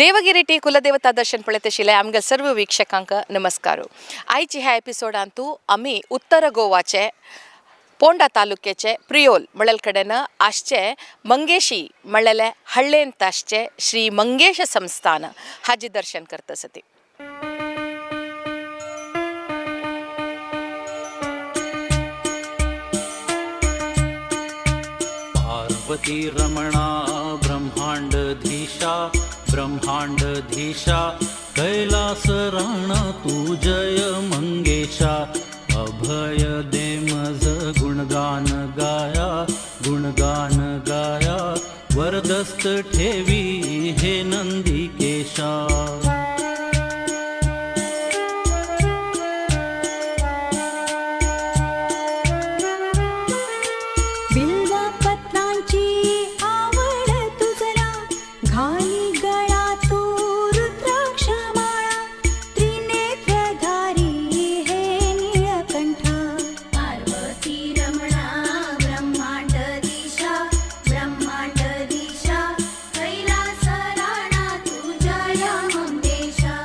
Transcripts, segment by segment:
Devgiri T कुलदेवता दर्शन पळयत आशिल्ले आमगे सर्व वीक्षकांक नमस्कार. आयची ह्या एपिसोडांतू आमी उत्तर गोवाचे पोंडा तालुक्याचे प्रियोल म्हणलेले कडेन आसचे मंगेशी म्हणलेले हळ्ळेंत आसचे श्री मंगेश संस्थान हाजी दर्शन करता सती. पार्वती रमणा ब्रह्मांडधीशा ब्रह्मांडधीशा कैलास राणा तू जय मंगेशा. अभय दे मज गुणगान गाया गुणगान गाया वरदस्त ठेवी हे नंदिकेशा. बिल्वपत्रांची आवड तुझला घाली गळा तू रुद्राक्षमाळा त्रिनेत्रधारी हे निळकंठा. पार्वती रमणा ब्रह्मांड दिशा ब्रह्मांड दिशा कैलास राणा तू जय मंगेशा.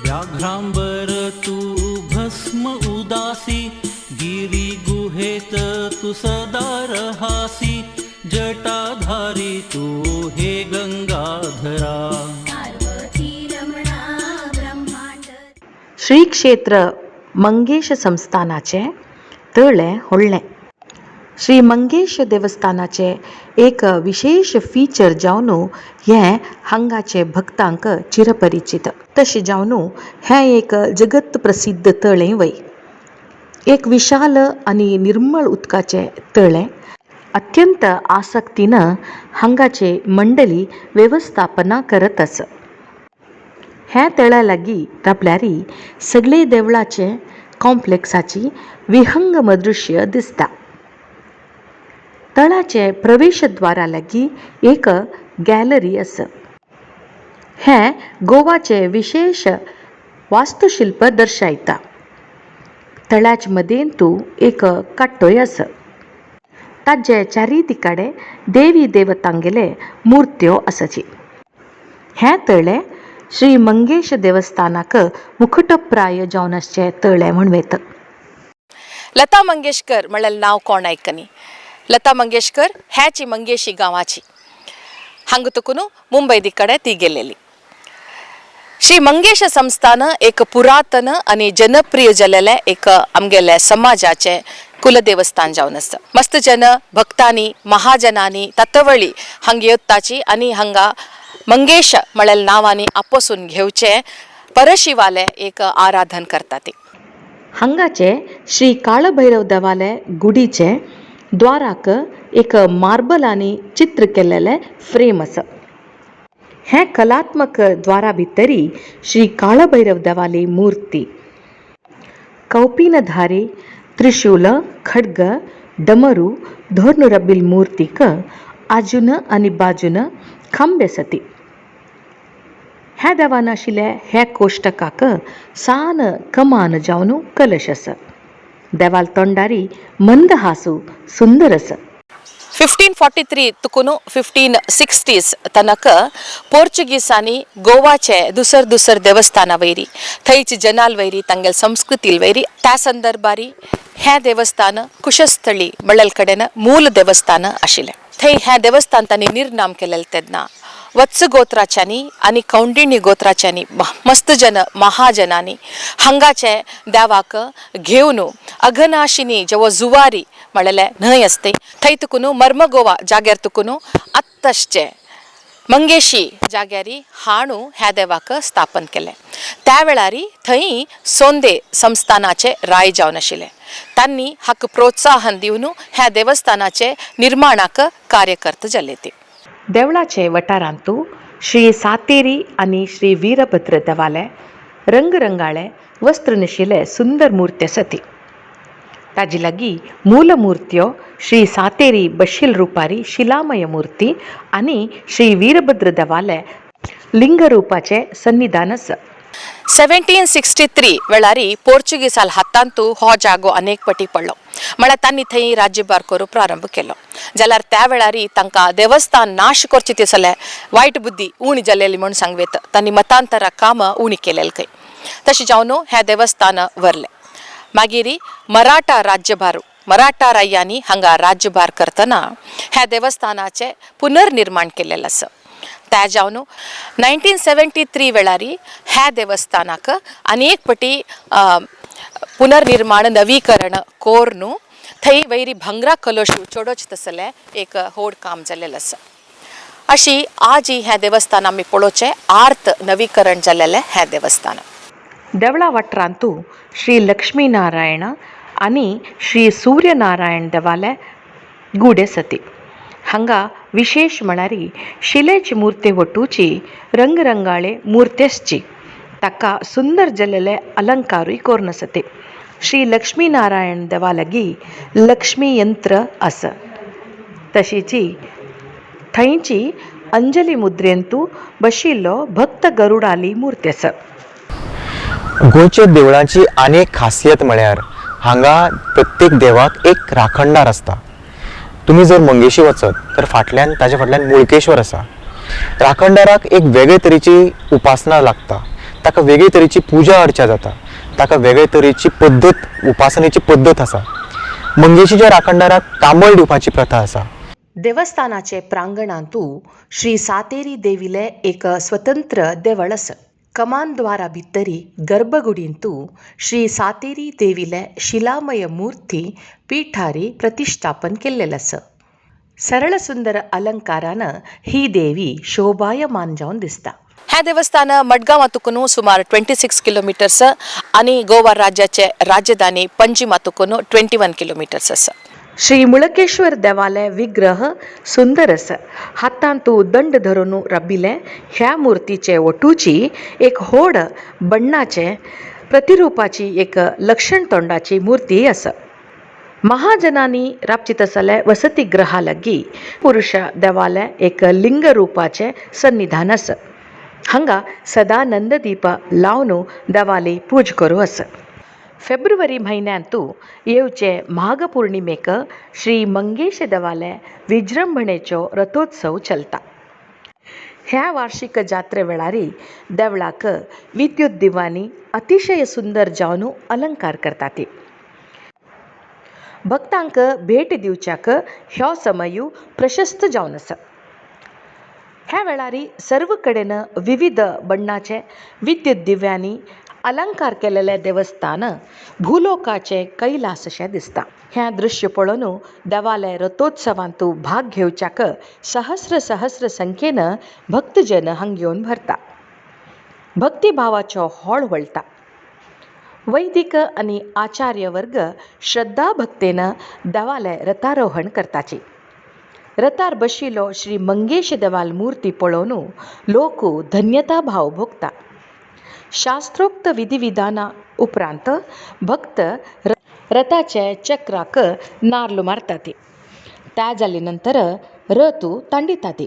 व्याघ्रांबर तू भस्म उदासी गिरी गुहेत तू सदा रहासी जटाधारी तू हे गंगाधरा. पार्वती रमणा ब्रह्मांड श्री क्षेत्र मंगेश संस्थानाचें तळें होडलें. श्री मंगेश देवस्थानाचें एक विशेश फिचर जावन हें हांगाचे भक्तांक चिरपरिचीत. तशें जावन हें एक जगत प्रसिद्ध तळें वय. एक विशाल आनी निर्मळ उदकाचें तळें. अत्यंत आसक्तीन हांगाचे मंडळी वेवस्थापना करत आसा. ह्या तळ्या लागीं राबल्यार सगळे देवळाचे कॉम्प्लेक्साची विहंगम दृश्य दिसता. तळाचे प्रवेशद्वारा लागीं एक गॅलरी आसा. हें गोवाचें विशेश वास्तुशिल्प दर्शयता. तळ्याचे मदेंतू एक काट्टोय आसा. ताजे चारी दिकाडे देवी देवतांगेले मुर्त्यो आसाची. हें तळें श्री मंगेश देवस्थानाक मुकुटप्राय जावन आसचें तळें म्हण वयता. लता मंगेशकर म्हणलेलें नांव कोण आयकनी. लता मंगेशकर ह्याची मंगेशी गांवाची. हांगा तुकून मुंबय दिकडे ती गेलेली. श्री मंगेश संस्थान एक पुरातन आनी जनप्रिय जालेलें एक आमगेले समाजाचें कुलदेवस्थान जावन आसा. मस्त जन भक्तांनी महाजनांनी तत्वळी हांगा येताची आनी हांगा मंगेश म्हणलेल्या नांवांनी आपसून घेवचें परशिवाले एक आराधन करता ती. हांगाचे श्री काळभैरव देवाले गुडीचे द्वाराक एक मार्बलांनी चित्र केल्लेलें फ्रेम आसा. हें कलात्मक द्वारा भितरी श्री काळभैरव देवाली मूर्ती कौपिनधारी त्रिशूल खड्ग डमरू धोर्न रब्बील मूर्तीक आजून आनी बाजून खांबे आसाती. ह्या देवान आशिल्ल्या ह्या कोश्टकाक सान कमान जावन कलश आसा. देवाल तोंडारी मंदहासू सुंदर आसा. 1543 तुकून 1560s तनक पोर्चुगीसांनी गोवाचे दुसर दुसर देवस्थानां वयरी थंयची जनाल वयरी तांगेल संस्कृती वयरी त्या संदर्भारी हें देवस्थान कुशस्थळी म्हणलेले कडेन मूल देवस्थान आशिल्लें. थंय हें देवस्थान तांणी निर्नाम केलेलें तेन्ना वत्स गोत्राच्यांनी आनी कौंडिण्य गोत्राच्यांनी मस्त जन महाजनांनी हांगाचे देवाक घेवन अघनाशिनी जेवो जुवारी म्हणलेले न्हंय आसते थंय तुकून मर्म गोवा जाग्यार तुकून आत्तशचे मंगेशी जाग्यारी हाणू ह्या देवाक स्थापन केलें. त्या वेळारी थंय सोंदे संस्थानाचे राय जावन आशिल्ले. तांणी हाका प्रोत्साहन दिवन ह्या देवस्थानाचे निर्माणाक कार्यकर्त जाले ते. देवळाचे वठारांतू श्री सातेरी आनी श्री वीरभद्र देवाले रंगरंगाळे वस्त्र न्हेशिल्ले सुंदर मूर्ती आसाती. ताजे लागीं मूल मूर्त्यो श्री सातेरी बशील रुपारी शिलामय मूर्ती आनी श्री वीरभद्र देवाले लिंग रुपाचें सन्निधान आसा. 1763 वेळारी पोर्चुगीसाल हातांतू हो जागो अनेक पटी पडलो. म्हळ्यार तांणी थंय राज्यभार करूंक प्रारंभ केलो. जाल्यार त्या वेळारी तांकां देवस्थान नाश करचें दिसलें, वायट बुद्धी उणी जालेली म्हूण सांगवेत तांणी मतांतरा कामां उणी केलेली खंय. तशें जावन हें देवस्थान व्हरलें. मागीर मराठा राज्यभार, मराठा रायांनी हांगा राज्यभार करतना ह्या देवस्थानाचें पुनर्निर्माण केल्लें आसा. त्या जावन 1973 वेळारी ह्या देवस्थानाक अनेक पटी पुनर्निर्माण नवीकरण कोरून थंय वयरी भांगरा कलश चडोच तसलें एक व्हड काम जाल्लें आसा. अशी आजी हें देवस्थान आमी पळोवचें आर्त नवीकरण जाल्लेलें हें देवस्थान. देवळा वाठारांतू श्री लक्ष्मी नारायण आनी श्री सूर्यनारायण देवाले गूढ आसती. हांगा विशेश म्हळ्यार शिलेची मूर्ती वटूची रंगरंगाळे मूर्ती आसची, ताका सुंदर जाल्लेले अलंकारूय करून आसती. श्री लक्ष्मी नारायण देवा लागीं लक्ष्मी यंत्र आसा. तशीची थंयची अंजली मुद्रेंतू बशिल्लो भक्त गरुडाली मूर्ती आसा. गोंयच्या देवळांची आनी एक खासियत म्हळ्यार हांगा प्रत्येक देवाक एक राखणदार आसता. तुमी जर मंगेशी वचत तर फाटल्यान ताच्या फाटल्यान मुळकेश्वर आसा. राखणदाराक एक वेगळे तरेची उपासना लागता, ताका वेगळे तरेची पुजा अर्चा जाता, ताका वेगळे तरेची पद्दत, उपासनेची पद्दत आसा. मंगेशीच्या राखणदाराक कांबळ दिवपाची प्रथा आसा. देवस्थानाचे प्रांगणांतू श्री सातेरी देवीले एक स्वतंत्र देवळ आसा. कमानद्वारा भितरी गर्भगुडींतू श्री सातेरी देवीले शिलामय मूर्ती पिठारी प्रतिष्ठापन केल्लें आसा. सरळ सुंदर अलंकारान ही देवी शोभायमान जावन दिसता. हें देवस्थान मडगांवां सुमार 26 किलोमिटर्स आनी गोवा राज्याचे राजधानी पणजी मातुकून 21 किलोमिटर्स आसा. श्री मुळकेश्वर देवाले विग्रह सुंदर आसा. हातांतू दंड धरून राबिल्ले ह्या मूर्तीचे वटूची एक होड बण्णाचे प्रतिरुपाची एक लक्षण तोंडाची मूर्ती आसा. महाजनांनी राबची तसले वसतीगृहा लागीं पुरुष देवाले एक लिंग रुपाचें सन्निधान आसा. हांगा सदा नंददीप लावन देवाली पूज करूं आसा. फेब्रुवारी म्हयन्यांतू येवचे माघ पौर्णिमेक श्री मंगेश देवाले विजृंभणेचो रथोत्सव चलता. ह्या वार्षिक जात्रे वेळारी देवळाक विद्युत दिवांनी अतिशय सुंदर जावन अलंकार करतात. भक्तांक भेट दिवच्याक ह्यो समयू प्रशस्त जावन आसा. ह्या वेळारी सर्व कडेन विविध बण्णाचे विद्युत दिव्यांनी अलंकार केलेले देवस्थान भूलोकाचे कैलास अशें दिसता. हें दृश्य पळोवन देवाले रथोत्सवांतू भाग घेवच्याक सहस्र सहस्र संख्येन भक्तजन हांगा येवन भरता. भक्तिभावाचो होळ वळटा. वैदिक आनी आचार्य वर्ग श्रद्धा भक्तेन देवाले रथारोहण करताची. रथार बशिल्लो श्री मंगेश देवाल मूर्ती पळोवन लोक धन्यता भाव भोगता. शास्त्रोक्त विधिविधाना उपरांत भक्त रथाचे चक्राक नार्ल मारतात. त्या जाले नंतर रथ तांडितात.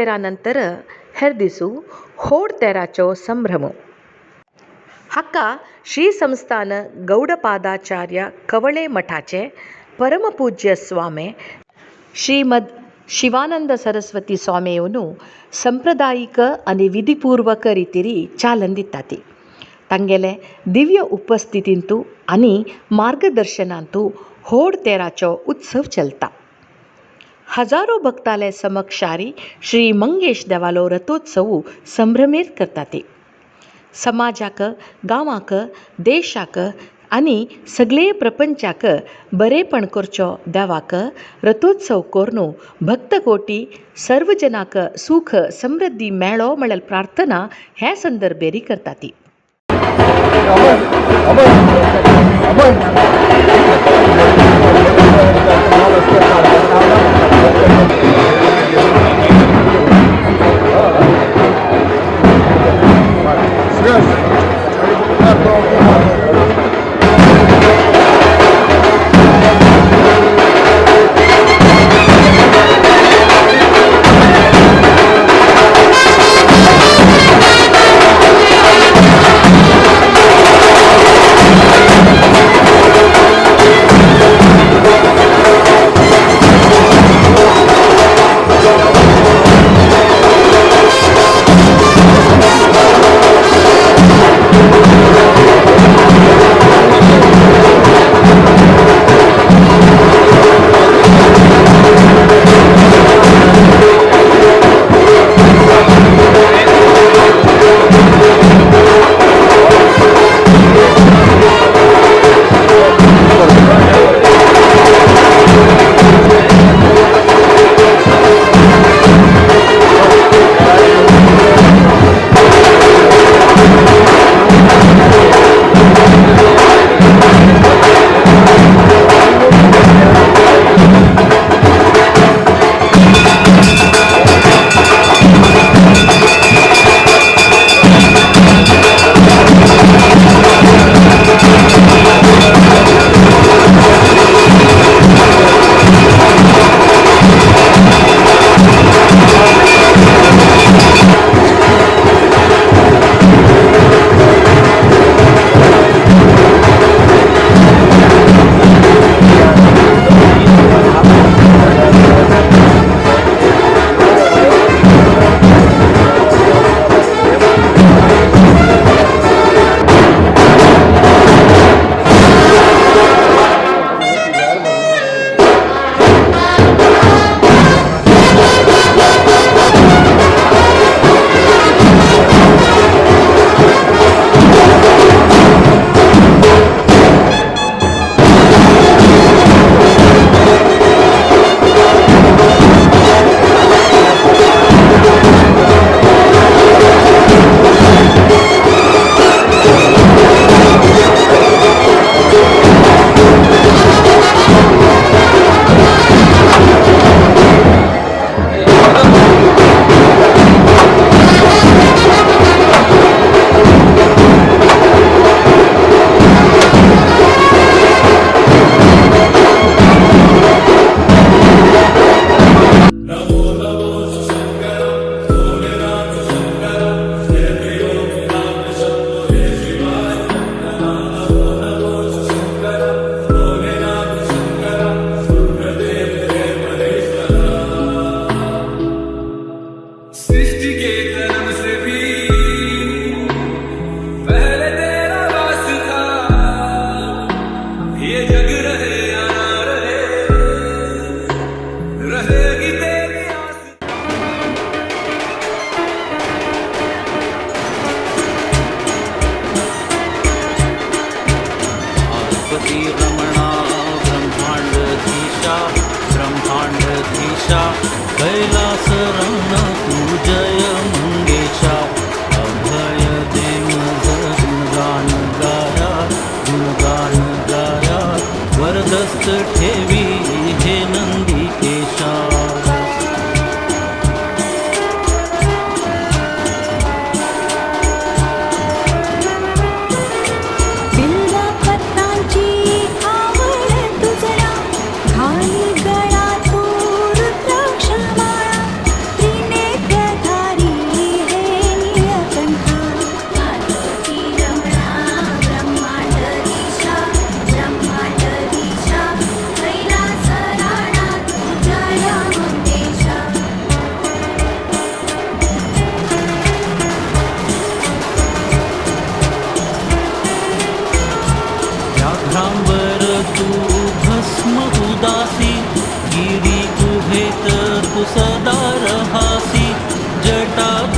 तेरा नंतर हेर दिसू होड तेराचो संभ्रम. हाका श्री संस्थान गौडपादाचार्य कवळे मठाचे परमपूज्य स्वामी श्रीमद शिवानंद सरस्वती स्वामी येवन संप्रदायीक आनी विधीपुर्वक रितीरी चालन दितात. तांगेले दिव्य उपस्थितींतू आनी मार्गदर्शनांतू होड तेराचो उत्सव चलता. हजारो भक्ताले समक्षारी श्री मंगेश देवालो रथोत्सव संभ्रमेर करतात. समाजाक, गांवाक, देशाक आनी सगळे प्रपंचाक बरेपण करचो देवाक रथोत्सव करून भक्तकोटी सर्वजनाक सूख समृद्धी मेळो म्हळ्यार प्रार्थना ह्या संदर्भेरी करतात.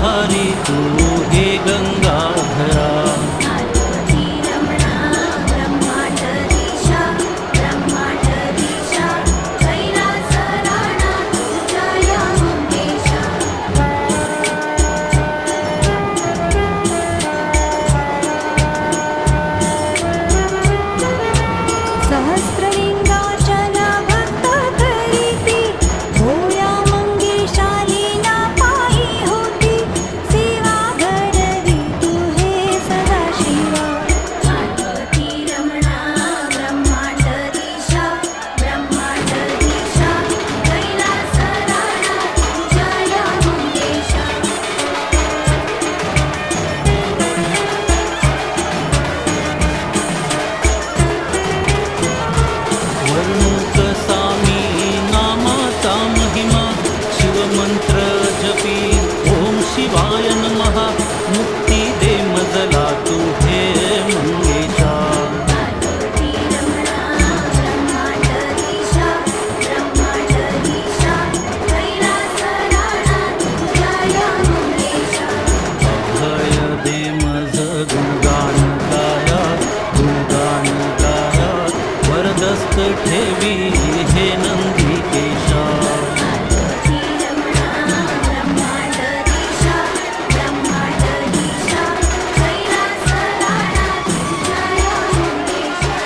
जटाधारी तू हे गंगाधरा. पार्वती रमणा ब्रह्मांडधीशा ब्रह्मांडधीशा कैलास राणा तुझ्या या मंगेशा. सहस्रलिङ्गार्चन भक्त करीती, भोळ्या मंगेशा लीला पायी होती, सेवा घडवी तू हे सदाशिवा. पार्वती रमणा ब्रह्मांडधीशा ब्रह्मांडधीशा कैलास राणा तुझ्या या मंगेशा. वर्णुक सामी नामाचा महिमा, शिवमंत्र जपी ओम शिवाय नमः, मुक्ती दे मजला तू हे मंगेशा. पार्वती रमणा ब्रह्मांडधीशा ब्रह्मांडधीशा कैलास राणा तुझ्या या मंगेशा. अभय दे मज गुणगान गाया, गुणगान गाया, वरदस्त ठेवी हे नंदिकेशा. पार्वती रमणा ब्रह्मांडधीशा ब्रह्मांडधीशा कैलास राणा तुझ्या या मंगेशा.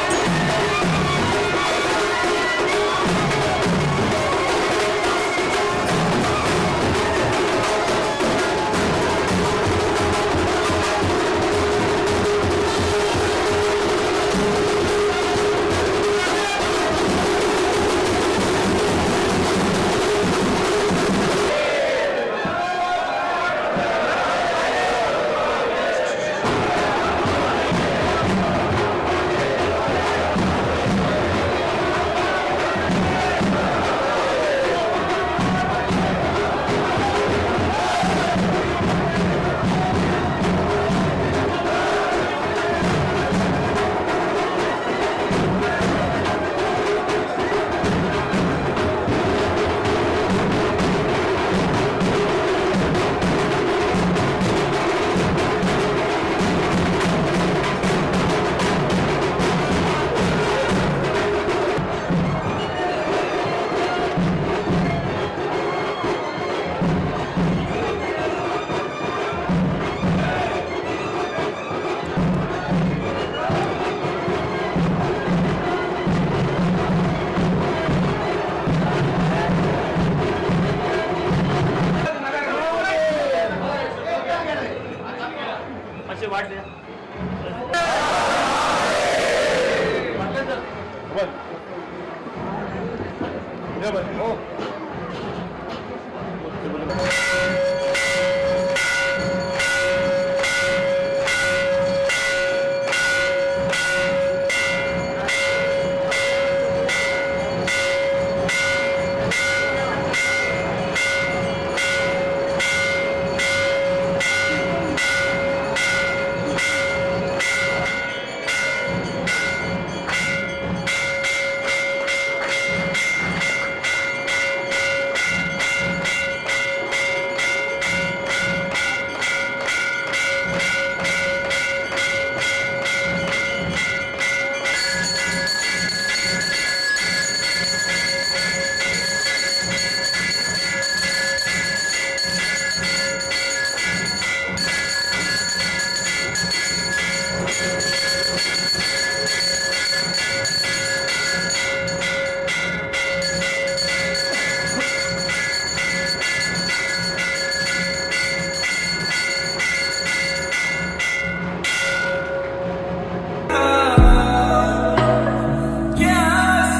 क्या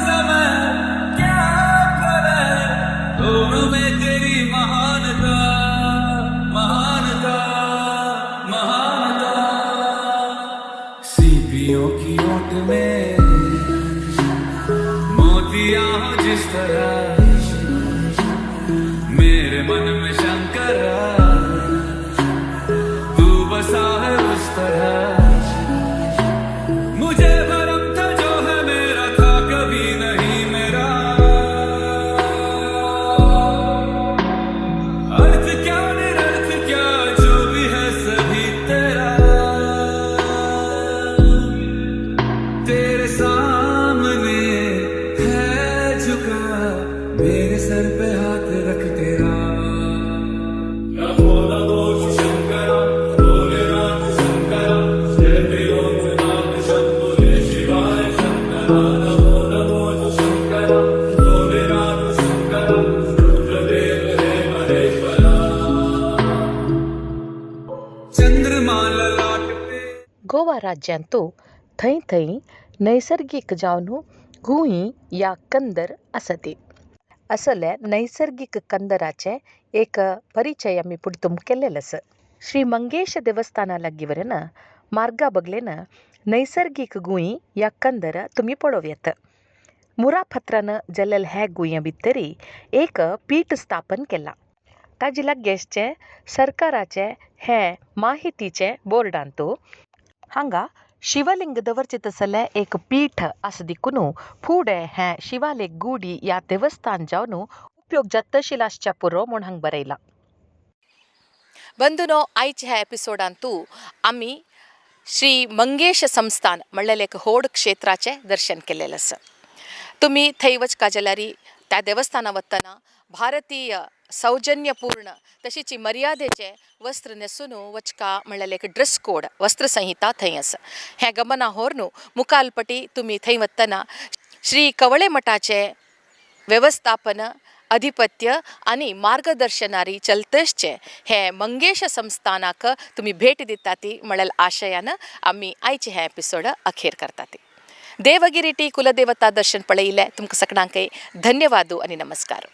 समय क्या प्रलय, दोनों में तेरी महानता महानता महानता। सीपियों की ओट में मोतिया हो जिस तरह, मेरे मन में शंकरा तू बसा है उस तरह। मुझे भरम था जो है मेरा, था कभी नहीं मेरा। अर्थ क्या निरर्थ क्या, चंद्रमा ललाट पे। गोवा राज्यांतू थंय थंय नैसर्गीक जावन गुयी या कंदर आसती. असले नैसर्गीक कंदराचे एक परिचय आमी पुर्तूम केल्लेलो आसा. श्री मंगेश देवस्थाना लागीं वरेन मार्गा बगलेन नैसर्गीक गुयी या कंदर तुमी पळोवं येता. मुरा फातरान जाल्ले हे गुये भितरी एक पीठ स्थापन केलां. ताजे लागीं आसचें सरकाराचें हें माहितीचें बोर्डांतू हांगा शिवलिंग दवरचें तसलें एक पीठ आसा देखून फुडें हें शिवालेक गुडी ह्या देवस्थान जावन उपयोग जाता आसच्या पुरो म्हूण हांगा बरयलां. बंधुनो, आयच्या ह्या एपिसोडांतू आमी श्री मंगेश संस्थान म्हणलेलें एक होड क्षेत्राचें दर्शन केल्लेलें आसा. तुमी थंय वचका जाल्यार त्या देवस्थाना वतना भारतीय सौजन्यपूर्ण तशीच मर्यादेचें वस्त्र न्हेसून वचका म्हणलेलें एक ड्रेस कोड वस्त्र संहिता थंय आसा. हें गमना होर मुखालपटी तुमी थंय वतना श्री कवळे मठाचें वेवस्थापन अधिपत्य आनी मार्गदर्शनारी चलतसचें हें मंगेश संस्थानाक तुमी भेट दिता ती म्हणलेल्या आशयान आमी आयचें हें एपिसोड अखेर करतात. देवगिरिटी कुलदेवता दर्शन पळयिल्लें तुमकां सगळ्यांकय धन्यवाद आनी नमस्कार.